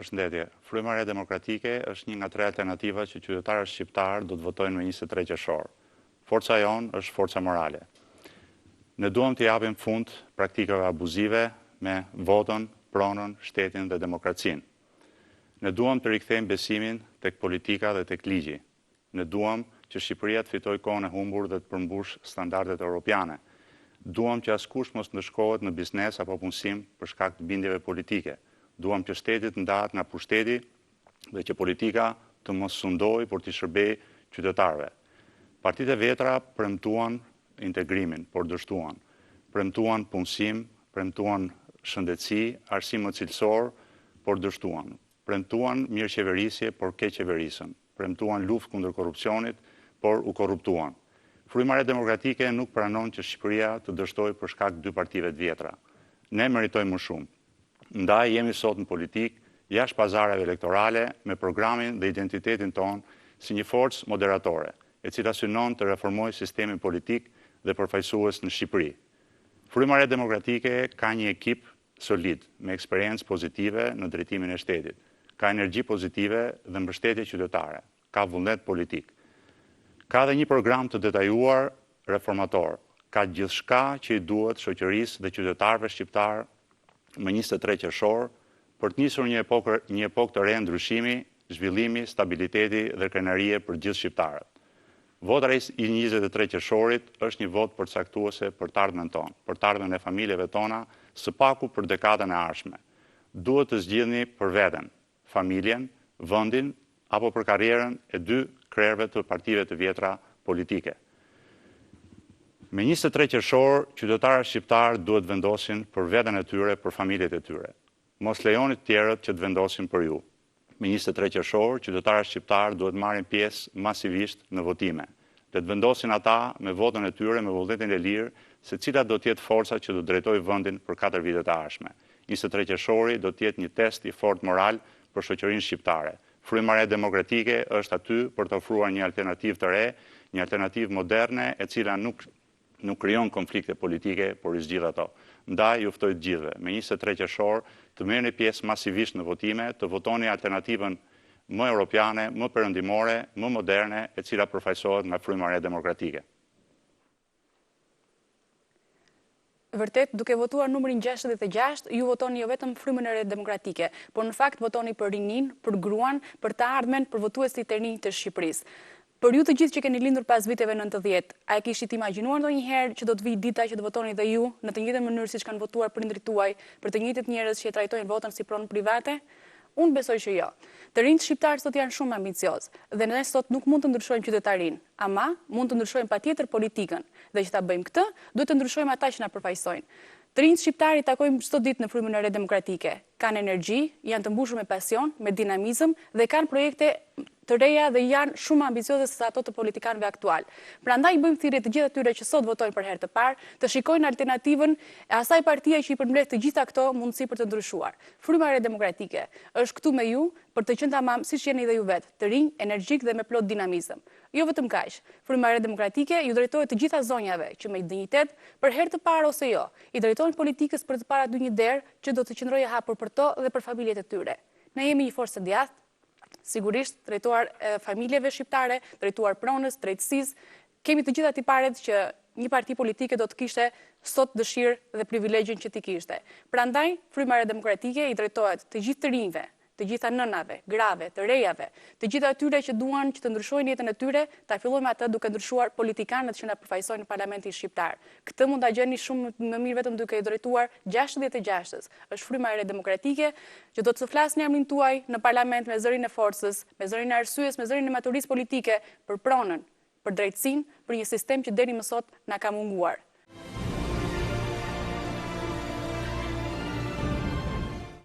Përshëndetje. Fryma e Re Demokratike është një nga tre alternativat që qytetarët shqiptarë do të votojnë më 23 qershor. Forca jonë është forca morale. Ne duam t'i japim fund praktikave abuzive me votën, pronën, shtetin dhe demokracinë. Ne duam të rikthejmë besimin tek politika dhe tek ligji. Ne duam që Shqipëria të fitojë kohën e humbur dhe të përmbushë standardet europiane. Duam që askush mos ndëshkohet në biznes apo punësim për shkak të bindjeve politike. Duam që shteti të ndahet nga pushteti dhe që politika të mos sundojë, por t'i shërbejë qytetarëve. Partitë e vjetra premtuan integrimin, por dështuan. Premtuan punësim, premtuan shëndetësi, arsim më cilësor, por dështuan. Premtuan mirëqeverisje, por keqqeverisën. Premtuan luftë kundër korrupsionit, por u korruptuan. Fryma e Re Demokratike nuk pranon që Shqipëria të dështojë për shkak dy partive të vjetra. Ne meritojmë më shumë. Ndaj jemi sot në politikë, jashtë pazareve elektorale, me programin dhe identitetin tonë si një forcë moderatore, e cila synon të reformojë sistemin politik dhe përfaqësues në Shqipëri. Fryma e Re Demokratike ka një ekip solid, me eksperiencë pozitive në drejtimin e shtetit. Ka energji pozitive dhe mbështetje qytetare. Ka vullnet politik. Ka dhe një program të detajuar reformator. Ka gjithçka që i duhet shoqërisë dhe qytetarëve shqiptarë më 23 qershor për të nisur një epokë një epokë të re ndryshimi, zhvillimi, stabiliteti dhe krenarie për gjithë shqiptarët. Vota e 23 qershorit është një votë përcaktuese për të ardhmen tonë, për të ardhmen e familjeve tona, së paku për dekadën e ardhshme. Duhet të zgjidhni për veten, familjen, vendin apo për karrierën e dy krerëve të partive të vjetra politike. Me 23 qershor, qytetarët shqiptarë duhet të vendosin për veten e tyre, për familjet e tyre. Mos lejoni të tjerët që të vendosin për ju. Me 23 qershor, qytetarët shqiptarë duhet marrin pjesë masivisht në votime. Le të vendosin ata me votën e tyre, me vullnetin e lirë, se cila do të jetë forca që do të drejtojë vendin për 4 vitet e ardhshme. 23 qershori do të jetë një test i fortë moral për shoqërinë shqiptare. Fryma e Re Demokratike është aty për të ofruar një alternativë të re, një alternativë moderne e cila nuk nuk krijon konflikte politike, por i zgjidh ato. Ndaj ju ftoj të gjithëve, me 23 qershor, të merrni pjesë masivisht në votime, të votoni alternativën më europiane, më perëndimore, më moderne, e cila përfaqësohet nga Fryma e Re Demokratike. Vërtet, duke votuar numrin 66, ju votoni jo vetëm Frymën e Re Demokratike, por në fakt votoni për rininë, për gruan, për të ardhmen, për votuesit e rinj të Shqipërisë. Për ju të gjithë që keni lindur pas viteve 90, a e kishit imagjinuar ndonjëherë që do të vijë dita që të votoni dhe ju në të njëjtën mënyrë siç kanë votuar prindërit tuaj për të njëjtët njerëz që e trajtojnë votën si pronë private? Unë besoj që jo. Të rinjtë shqiptarë sot janë shumë ambiciozë dhe ne sot nuk mund të ndryshojmë qytetarinë, ama mund të ndryshojmë patjetër politikën dhe që ta bëjmë këtë, duhet të ndryshojmë ata që na përfaqësojnë. Të rinjtë shqiptarë i takojmë çdo ditë në Frymën e Re Demokratike. Kanë energji, janë të mbushur me pasion, me dinamizëm dhe kanë projekte të reja dhe janë shumë më ambicioze sesa ato të politikanëve aktualë. Prandaj i bëjmë thirrje të gjithë atyre që sot votojnë për herë të parë, të shikojnë alternativën e asaj partie që i përmbledh të gjitha këto mundësi për të ndryshuar. Fryma e Re Demokratike është këtu me ju për të qenë tamam siç jeni dhe ju vetë, të rinj, energjikë dhe me plot dinamizëm. Jo vetëm kaq, Fryma e Re Demokratike ju drejtohet të gjitha zonjave që me dinjitet, për herë të parë ose jo, i drejtohen politikës për të parë aty një derë që do të qëndrojë e hapur për to dhe për familjet e tyre. Ne jemi një forcë e djathtë, sigurisht drejtuar familjeve shqiptare, drejtuar pronës, drejtësisë, kemi të gjitha tiparet që një parti politike do të kishte sot dëshirë dhe privilegjin që t'i kishte. Prandaj, Fryma e Re Demokratike i drejtohet të gjithë të rinjve, të gjitha nënave, grave, të rejave, të gjithë atyre që duan që të ndryshojnë jetën e tyre, ta fillojmë atë duke ndryshuar politikanët që na përfaqësojnë në Parlamentin shqiptar. Këtë mund ta gjeni shumë më mirë vetëm duke i drejtuar 66-ës. Është Fryma e Re Demokratike që do të flasë në emrin tuaj në Parlament me zërin e forcës, me zërin e arsyes, me zërin e maturisë politike për pronën, për drejtësinë, për një sistem që deri më sot na ka munguar.